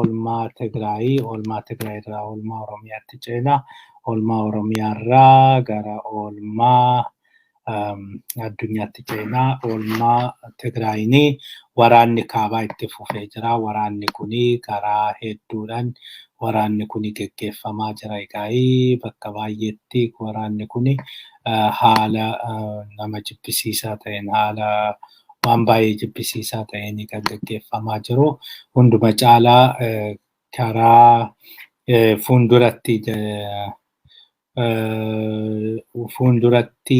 Oolmaa Tigraayii, oolmaa Tigraay irraa oolmaa Oromiyaatti ceena. Oolmaa Oromiyaa irraa gara oolmaa addunyaatti ceenaa. Oolmaa Tigraayinii waraanni kaabaa itti fufee jira. Waraanni kuni karaa hedduudhaan waraanni kuni geggeeffamaa jira. Egaa bakka baay'eetti waraanni kuni haala nama jibbisiisaa ta'een, haala waan baay'ee jibbisiisaa ta'een kan geggeeffamaa jiru. Hunduma caalaa karaa fuulduratti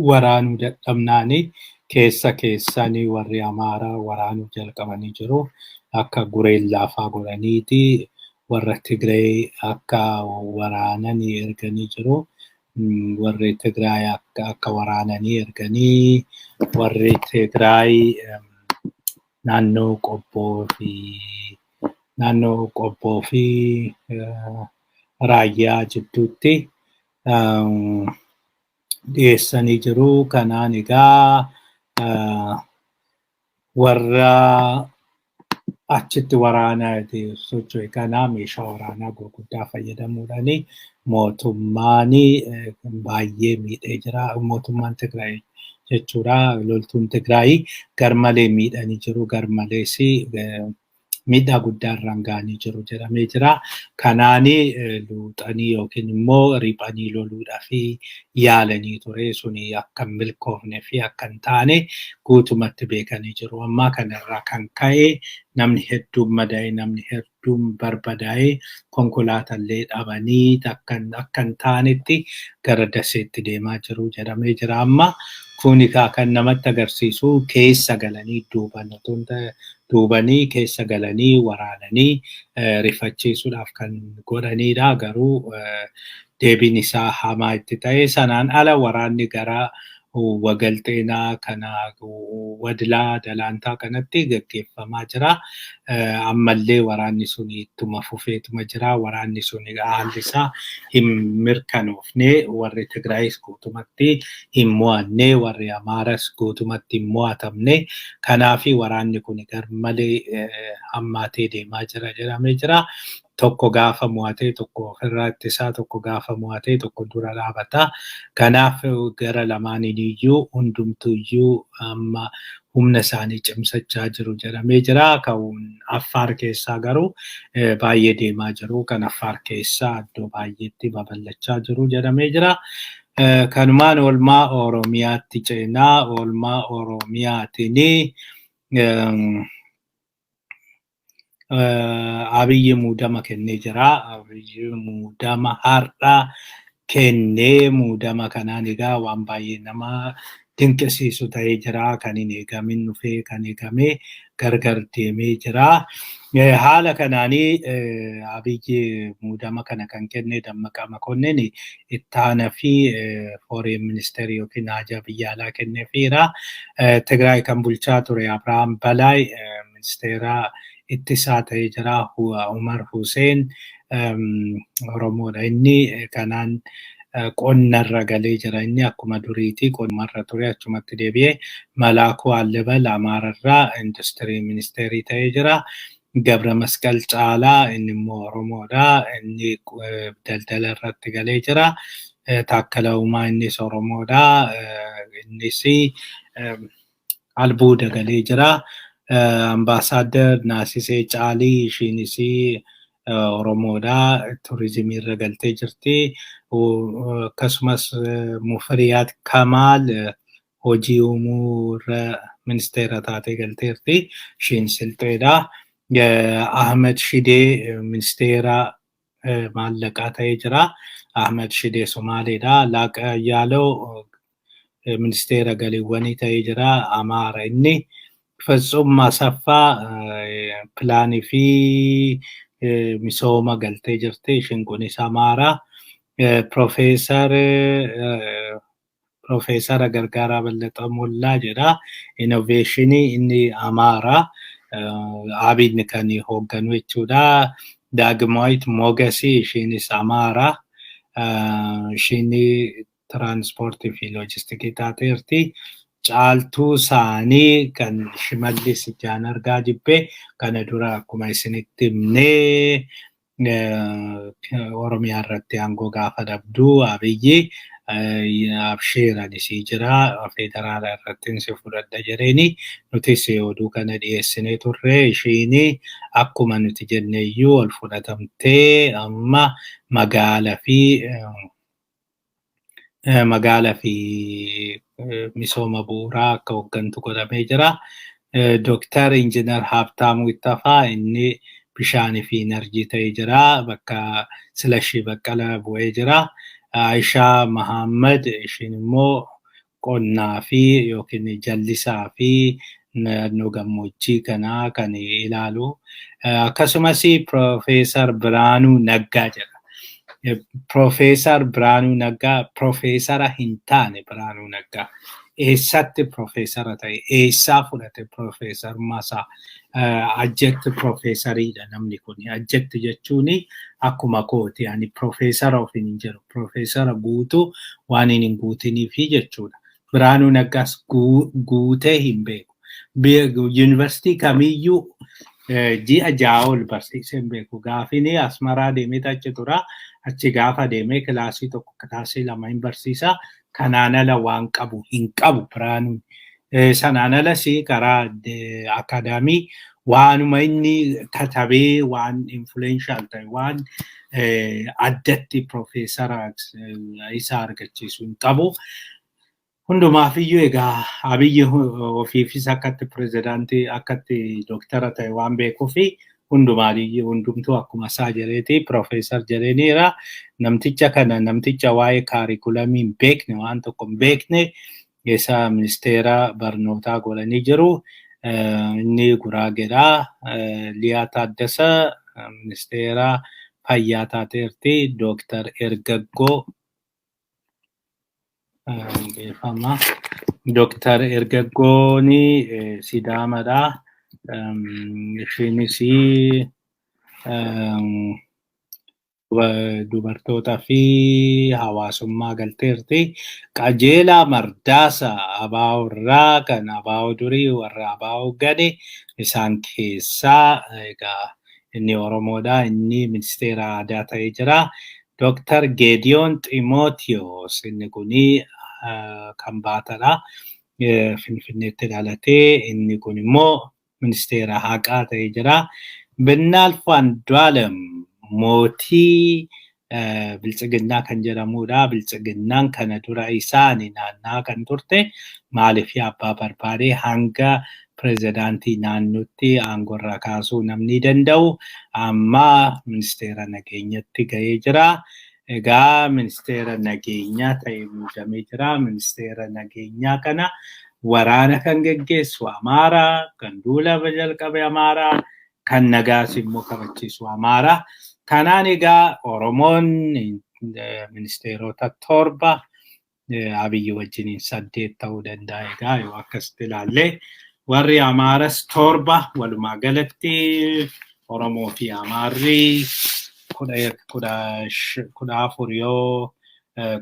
waraanuu dadhabnaani keessa keessanii warri Amaaraa waraanuu jalqabanii jiru. Akka gureellaa fa'aa godhaniiti warra Tigree akka waraananii erganii jiru. Warri Tigraay akka waraananii erganii, warri Tigraay naannoo Qobboo fi Raayyaa jidduutti dhiyeessanii jiru. Kanaan egaa warra achitti waraana socho'e kana meeshaa waraanaa gurguddaa fayyadamuudhaan mootummaan baay'ee miidhee jira. Mootummaan Tigraay jechuudha. Loltuun Tigraay garmalee miidhanii jiru. Garmalees miidhaa guddaa irraan ga'anii jiru jedhamee jira. Kanaani luuxanii yookiin immoo riphanii loluudhaaf yaalanii ture. Suni akka hin milkoofne fi akka hin taane guutumatti beekanii jiru. Ammaa kanarraa kan ka'e namni hedduun madaa'e, namni hedduun barbadaa'e, konkolaatallee dhabanii akka hin taanetti gara Daseetti deemaa jiru jedhamee jira. Amma kun egaa kan namatti agarsiisu keessa galanii duuban otoo duubanii keessa galanii waraananii rifachiisuudhaaf kan godhanidha. Garuu deebiin isaa hamaa itti ta'e. Sanaan ala waraanni gara Wagalxeenaa kana, Wadlaa Dalaantaa kanatti gaggeeffamaa jira. Ammallee waraanni sun ittuma fufeetuma jira. Waraanni sun haalli isaa hin mirkanoofne. Warri Tigraayis guutumatti hin mo'anne, warri Amaaras guutumatti hin mo'atamne. Kanaafi waraanni kun garmalee hammaatee deemaa jira jedhamee jira. Tokko gaafa mo'atee tokko ofirraa ittisaa, tokko gaafa mo'atee tokko dura dhaabata. Kanaaf gara lamaaniin iyyuu hundumtuyyuu amma humna isaanii cimsachaa jiru jedhamee jira. Kan Affaar keessaa garuu baay'ee deemaa jiru. Kan Affaar keessaa iddoo baay'eetti babal'achaa jiru jedhamee jira. Kanumaan oolmaa Oromiyaatti ceenaa. Oolmaa Oromiyaatiin Abiyyi muudama kennee jira. Abiyyi muudama har'a kennee, muudama kanaan egaa waan baay'ee nama dinqisiisu ta'ee jira. Kan hin eegamin dhufee, kan eegame gargar deemee jira. Haala kanaanii Abiyyi muudama kana kan kenne Dammaqaa Makonnin ittaana fi foreign minister yookiin haajaa biyya alaa kenneefiira. Tigraay kan bulchaa ture Abrahaam Balaay ministeera ittisaa ta'ee jira. Umar Hussein Oromoodha inni, kanaan qonnarra galee jira. Inni akkuma duriiti qonnumarra ture, achumatti deebi'ee. Malaakuu Allebal Amaararraa industirii ministeerii ta'ee jira. Gabra Masqal Caalaa inni immoo Oromoodha. Inni daldala irratti galee jira. Taakkala Uumaa innis Oromoodha. Innis albuuda galee jira. Ambaasaadder Naasisee Caalii ishiinis Oromoodha. Turizimii irra galtee jirti. Akkasumas Mufiriyaat Kamaal hojii uumuu irra ministeera taatee galteerti. Ishiin Silxeedha. Ahmed Shidee ministeera maallaqaa ta'ee jira. Ahmed Shidee Somaaleedha. Laaqa Ayyaaloo ministeera galiiwwanii ta'ee jira. Amaara inni. Fitsum Asaffaa pilaanii fi misooma galtee jirti. Ishiin kunis Amaara. Profeesara Gargaaraa Ballaxaa Mollaa jedha. Innoveeshinii, inni Amaara. Abiyyi kan hoogganu jechuudha. Daagmaayit Mogasii ishiinis Amaara. Ishiin tiraanspoortii fi loojistikii taateerti. Caaltuu isaanii kan Shimallis ijaan argaa jibbee kana dura akkuma isinitti himnee, Oromiyaa irratti aangoo gaafa dhabduu Abiyyi absheer anisii jira, federaala irratti si fudhadha jedheeni nutis oduu kana dhiyeessinee turre. Ishiin akkuma nuti jenne iyyuu ol fudhatamtee amma magaalaa fi misooma bu'uuraa akka hooggantu godhamee jira. Dooktar Injiinar Habtaamuu Ittafaa inni bishaanii fi enerjii ta'ee jira. Bakka Silashii Baqqalaa bu'ee jira. Aayishaa Mahammad ishiin immoo qonnaa fi yookiin jallisaa fi naannoo gammoojjii kanaa kan ilaalu. Akkasumas Piroofeesar Biraanuu Naggaa jedha. Piroofeesar Biraanuu Naggaa piroofeesara hin taane. Biraanuu Naggaa eessatti piroofeesara ta'e? Eessaa fudhate piroofeesarummaa isaa? Ajjetti piroofeesariidha namni kun. Ajjetti jechuun akkuma kooti, ani piroofeesara ofiin hin jedhu, piroofeesara guutuu waan hin guutiniifi jechuudha. Biraanuu Naggaas guutee hin beeku. Yuunivarsiitii kamiyyuu ji'a 6 ol barsiisee hin beeku. Gaafini Asmaraa deemee achi tura. Achi gaafa deemee kilaasii tokko, kilaasii lama hin barsiisa. Kanaan ala waan qabu hin qabu Biraanuun. Sanaan alas karaa akaadaamii waanuma inni katabee waan influential ta'e, waan addatti piroofeesara isa argachiisu hin qabu. Hundumaafiyyuu egaa Abiyyi ofiifis akkatti pirezidaantii, akkatti dooktara ta'e waan beekuufi hundumaaniyyuu hundumtuu akkuma isaa jedheeti piroofeesar jedheniira. Namticha kana, namticha waa'ee kaarikulamii hin beekne, waan tokko hin beekne, isa ministeera barnootaa godhanii jiru. Inni Guraageedha. Liyaa Taaddasa ministeera fayyaa taateerti. Dooktar Ergaggoo beekama. Dooktar Ergaggoon Sidaamadha. Isheenis dubartootaa fi hawaasummaa galteerti. Qajeelaa Mardaasa ABO irraa, kan ABO durii, warra ABO gane isaan keessaa egaa inni Oromoodha. Inni ministeera aadaa ta'ee jira. Dooktar Geediyoon Ximootiyoos inni kuni kan baatadha. Finfinneetti dhalatee inni kun immoo ministeera haqaa ta'ee jira. Binnaalf Andu'aalem mootii Biltsiginnaa kan jedhamudha. Biltsiginnaan kana dura isaani naannaa kan turte maaliif abbaa barbaade hanga pirezidaantii naannootti aangorraa kaasuu namni danda'u amma ministeera nageenyatti gahee jira. Egaa ministeera nageenyaa ta'ee muudamee jira. Ministeera nageenyaa kana waraana kan geggeessu Amaaraa, kan duula jalqabe Amaaraa, kan nagaas immoo kabachiisu Amaaraa. Kanaan egaa Oromoon ministeerota torba, Abiyyi wajjiniin saddeet ta'uu danda'a egaa yoo akkasitti ilaalle. Warri Amaaras torba, walumaa galatti Oromoo fi Amaarri 14 yoo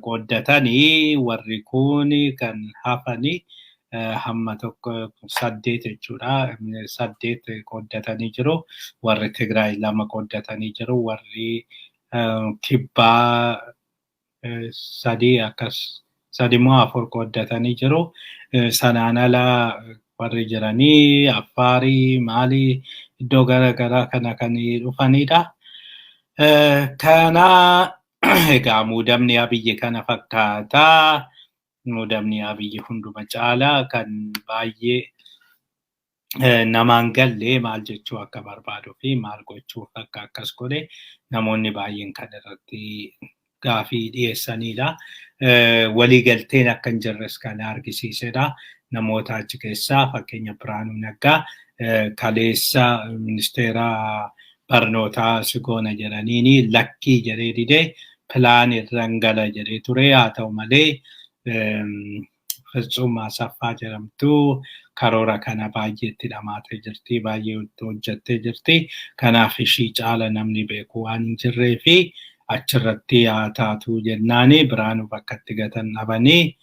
qooddatanii, warri kun kan hafanii hamma tokko saddeet jechuudha. Saddeet qooddatanii jiru. Warri Tigraay lama qooddatanii jiru. Warri Kibbaa sadii, akkas sadi moo afur qooddatanii jiru. Sanaan ala warri jiranii Affaarii maalii iddoo garaagaraa kana kan dhufanidha. Kana egaa muudamni Abiyyi kana fakkaata. Muudamni Abiyyi hunduma caala kan baay'ee namaan galle, maal jechuu akka barbaaduu fi maal gochuuf akka akkas godhe namoonni baay'een kan irratti gaafii dhiyeessanidha. Waliigalteen akka hin jirres kan argisiisedha. Namoota achi keessaa fakkeenya Biraanuu Naggaa kaleessa ministeera barnootaa si goona jedhaniini lakkii jedhee didee pilaan irran gala jedhee ture. Haa ta'u malee Fitsum Asaffaa jedhamtu karoora kana baay'ee itti dhamaatee jirti, baay'ee hojjettee jirti. Kanaaf ishii caala namni beeku waan hin jirree fi achirratti haa taatu jennaani Biraanuu bakka itti gatan dhabanii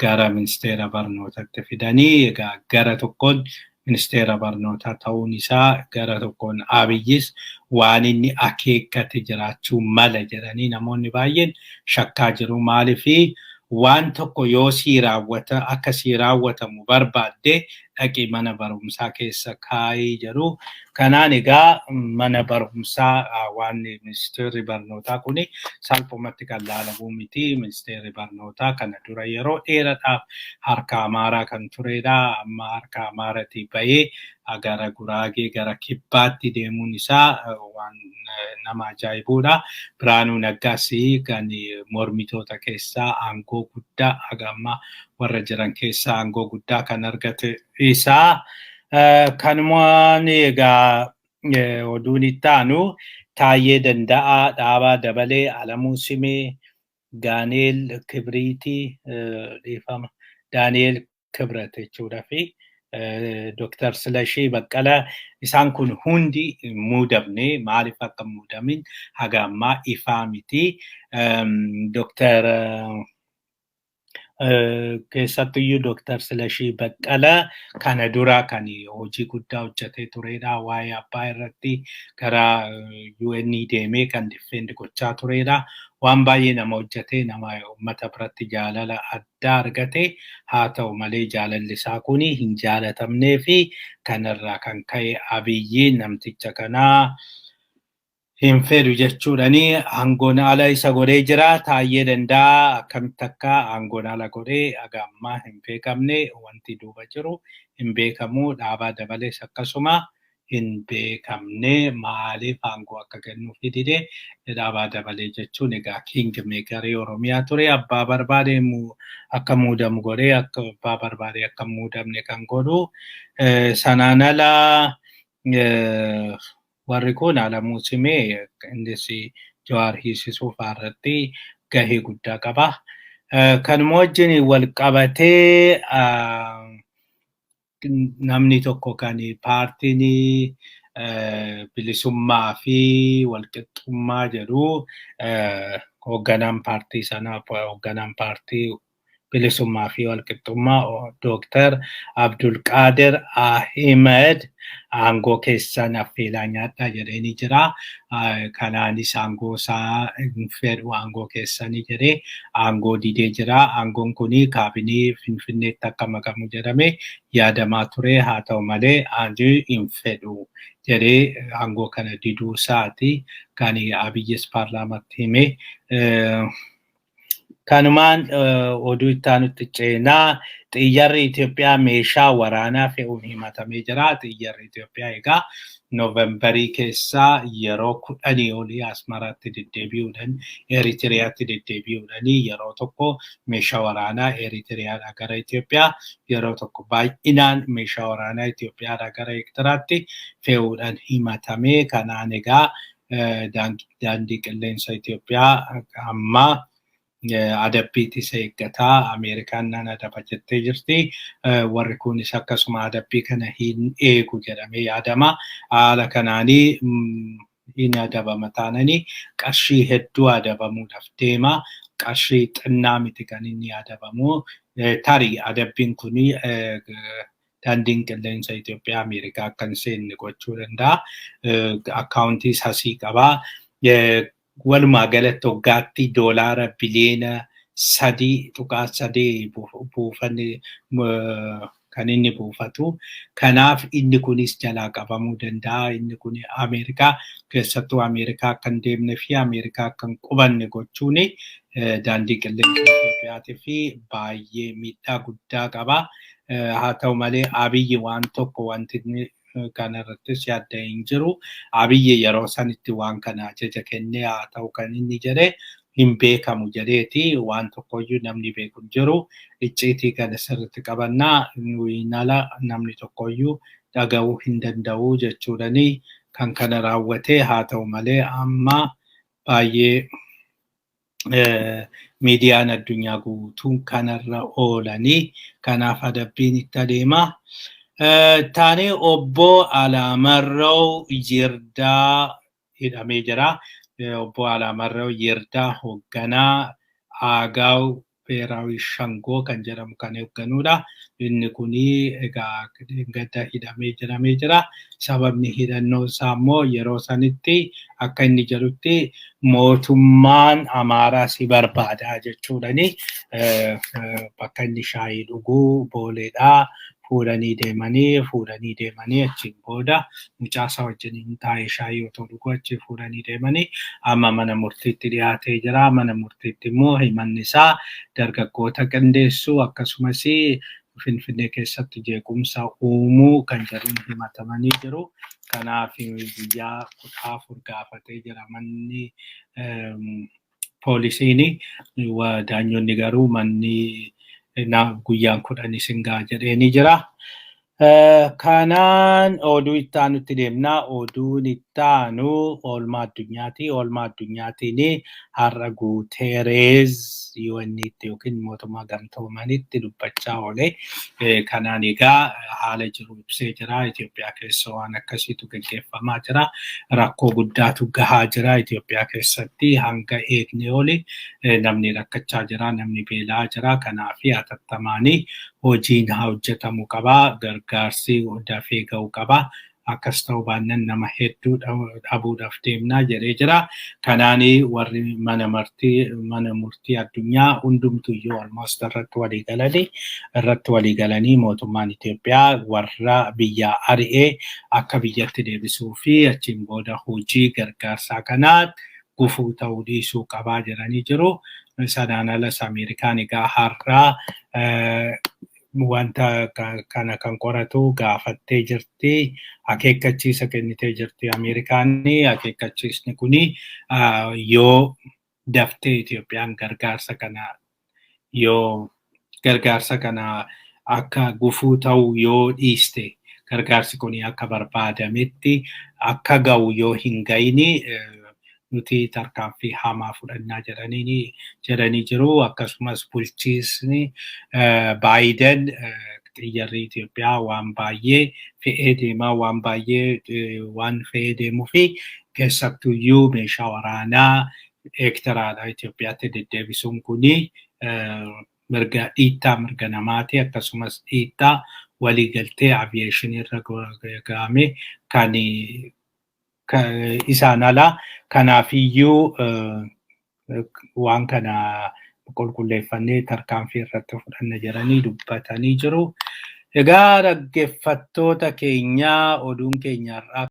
gara ministeera barnootatti fidanii, egaa gara tokkoon ministeera barnootaa ta'uun isaa gara tokkoon Abiyyis waan inni akeekkate jiraachuu mala jedhanii namoonni baay'een shakkaa jiru. Maaliifii waan tokko yoo sii raawwata akka sii raawwatamu barbaadde dhaqii mana barumsaa keessa kaayii jedhu. Kanaan egaa mana barumsaa waan ministeerri barnootaa kuni salphumatti kan laalamuu miti. Ministeerri barnootaa kana dura yeroo dheeraadhaaf harka Amaaraa kan turedha. Amma harka Amaaratii bahee gara Guraagee, gara Kibbaatti deemuun isaa waan nama ajaa'ibudha. Biraanuu Naggaas kan mormitoota keessaa aangoo guddaa haga ammaa warra jiran keessaa aangoo guddaa kan argate isaa. Kanumaan egaa oduun itti aanu Taayyee Danda'aa, Dhaabaa Dabalee, Alamuu Simee, Daani'eel Kibriitii, dhiifama, Daani'eel Kibrat jechuudha, fi Dr. Silashii Baqqalaa, isaan kun hundi hin muudamne. Maaliif akka hin muudamin haga ammaa ifaa miti. Dr. keessattuyyuu Dr. Silashii Baqqalaa kana dura kan hojii guddaa hojjetee turedha. Waa'ee abbaa irratti gara UN deemee kan defend gochaa turedha. Waan baay'ee nama hojjetee, nama uummata biratti jaalala addaa argate. Haa ta'u malee jaalalli isaa kun hin jaalatamnee fi kanarraa kan ka'e Abiyyi namticha kanaa hin fedhu jechuudhani aangoon ala isa godhee jira. Taayyee Danda'aa akkamitti akka aangoon ala godhee haga ammaa hin beekamne, wanti duuba jiru hin beekamu. Dhaabaa Dabalees akkasuma hin beekamne, maaliif aangoo akka kennuuf dide. Dhaabaa Dabalee jechuun egaa king makerii Oromiyaa ture. Abbaa barbaade akka muudamu godhee, akka abbaa barbaade akka muudamne kan godhu. Sanaan ala warri kun Alamuu Simee innis Jawaar hiisisuu irratti gahee guddaa qaba. Kanuma wajjin wal qabatee namni tokko kan paartiin bilisummaa fi walqixxummaa jedhu, hoogganaan paartii sanaa, hoogganaan paartii bilisummaa fi walqixxummaa Dooktar Abdulqaadir Ahmed aangoo keessan affeelaa nyaadhaa jedhee jira. Kanaanis aangoo isaa hin fedhu, aangoo keessanii jedhee aangoo didee jira. Aangoon kun kaabinee Finfinneetti akka makamu jedhame yaadamaa ture. Haa ta'u malee ani hin fedhu jedhee aangoo kana diduu isaati kan Abiyyis paarlaamaatti hime. Kanumaan oduu itti aanutti ceenaa. Xiyyaarri Itoophiyaa meeshaa waraanaa fe'uun himatamee jira. Xiyyaarri Itoophiyaa egaa Noovembarii keessaa yeroo 10 olii Asmaraatti deddeebi'uudhaan, Eritiriyaatti deddeebi'uudhaan, yeroo tokko meeshaa waraanaa Eritiriyaadhaa gara Itoophiyaa, yeroo tokko baay'inaan meeshaa waraanaa Itoophiyaadhaa gara Eertiraatti fe'uudhaan himatamee. Kanaan egaa daandii qilleensa Itoophiyaa ammaa adabbiitti isa eeggataa. Ameerikaan nan adaba jettee jirti. Warri kunis akkasuma adabbii kana hin eegu jedhamee yaadama. Haala kanaanii hin adabama taananii qarshii hedduu adabamuudhaaf deema. Qarshii xinnaa miti kan inni adabamu. Tarii adabbiin kuni daandiin qilleensa Itoophiyaa Ameerikaa akka hin seenne gochuu danda'a. Akkaawuntii sasii qabaa. Walumaa galatti waggaatti doolaara biliyoona 3.3 buufanni kan inni buufatu. Kanaaf inni kunis jalaa qabamuu danda'a. Inni kun Ameerikaa keessattuu Ameerikaa akka hin deemne fi Ameerikaa akka hin qubanne gochuun daandii qilleensa Itoophiyaatii fi baay'ee miidhaa guddaa qaba. Haa ta'u malee Abiyyi waan tokko wanti inni kanarrattis yaadda hin jiru. Abiyyi yeroo sanitti waan kana ajaja kennee haa ta'u kan inni jedhe hin beekamu jedheeti, waan tokkoyyuu namni beeku hin jiru. Icciitii kana sirriitti qabannaa, nuyiin ala namni tokkoyyuu dhaga'uu hin danda'u jechuudhani kan kana raawwate. Haa ta'u malee amma baay'ee miidiyaan addunyaa guutuun kanarra oolanii, kanaaf adabbiin itti adeema. Taanee obbo Alaamarroo Yirdaa hidhamee jira. Obbo Alaamarroo Yirdaa hoogganaa Aagaaw Beeraawii Shangoo kan jedhamu kan hoogganudha. Inni kuni egaa gadda hidhamee jiramee jira. Sababni hidhannoo isaa immoo yeroo sanitti akka inni jedhutti mootummaan Amaaraa si barbaada jechuudhani bakka inni shaayii dhuguu Booleedhaa fuudhanii deemanii achiin booda mucaasaa wajjin taa'ee shaayii otoo dhuguu achii fuudhanii deemanii amma mana murtiitti dhiyaatee jira. Mana murtiitti immoo himanni isaa dargaggoota qindeessuu, akkasumas Finfinnee keessatti jeequmsa uumuu kan jedhuun himatamanii jiru. Kanaaf guyyaa 14 gaafatee jira manni poolisiin. Daanyonni garuu manni guyyaan 10 isin ga'a jedheeni jira. Kanaan oduu itti aanutti deemnaa. Oduun itti aanu oolmaa addunyaati. Oolmaa addunyaatiin har'a Guuteereez UN'tti yookiin Mootummaa Gamtoomanitti dubbachaa oole. Kanaan egaa haala jiru ibsee jira. Itoophiyaa keessa waan akkasiitu gaggeeffamaa jira. Rakkoo guddaatu gahaa jira Itoophiyaa keessatti, hanga eegne oli namni rakkachaa jira, namni beelaa jira. Kanaaf hatattamaanii hojiin hojjetamuu qaba. Gargaarsi dafee ga'uu qaba. Akkas ta'uu baannaan nama hedduu dhabuudhaaf deemnaa jedhee jira. Kanaan warri mana murtii addunyaa hundumtuyyuu almost irratti walii galanii mootummaan Itoophiyaa warra biyyaa ari'ee akka biyyatti deebisuu fi achiin booda hojii gargaarsaa kanaa gufuu ta'uu dhiisuu qabaa jedhanii jiru. Sanaan alas Ameerikaan egaa har'aa wanta kana kan qoratu gaafattee jirti. Akeekkachiisa kennitee jirti Ameerikaan. Akeekkachiisni kuni yoo daftee Itoophiyaan gargaarsa kana akka gufuu ta'u yoo dhiiste, gargaarsi kun akka barbaadametti akka ga'u yoo hin ga'ini, nuti tarkaanfii hamaa fudhannaa jedhanii jiru. Akkasumas bulchiisni Baayiden xiyyaarri Itoophiyaa waan baay'ee fe'ee deemaa, waan baay'ee waan fe'ee deemuu fi keessattuyyuu meeshaa waraanaa Eertiraadha Itoophiyaatti deddeebisuun kuni mirga dhiittaa mirga namaati, akkasumas dhiittaa waliigaltee aviation irra gahame kan isaan alaa. Kanaafiyyuu waan kana qulqulleeffannee tarkaanfii irratti fudhanna jedhanii dubbatanii jiru. Egaa dhaggeeffattoota keenyaa, oduun keenya har'aa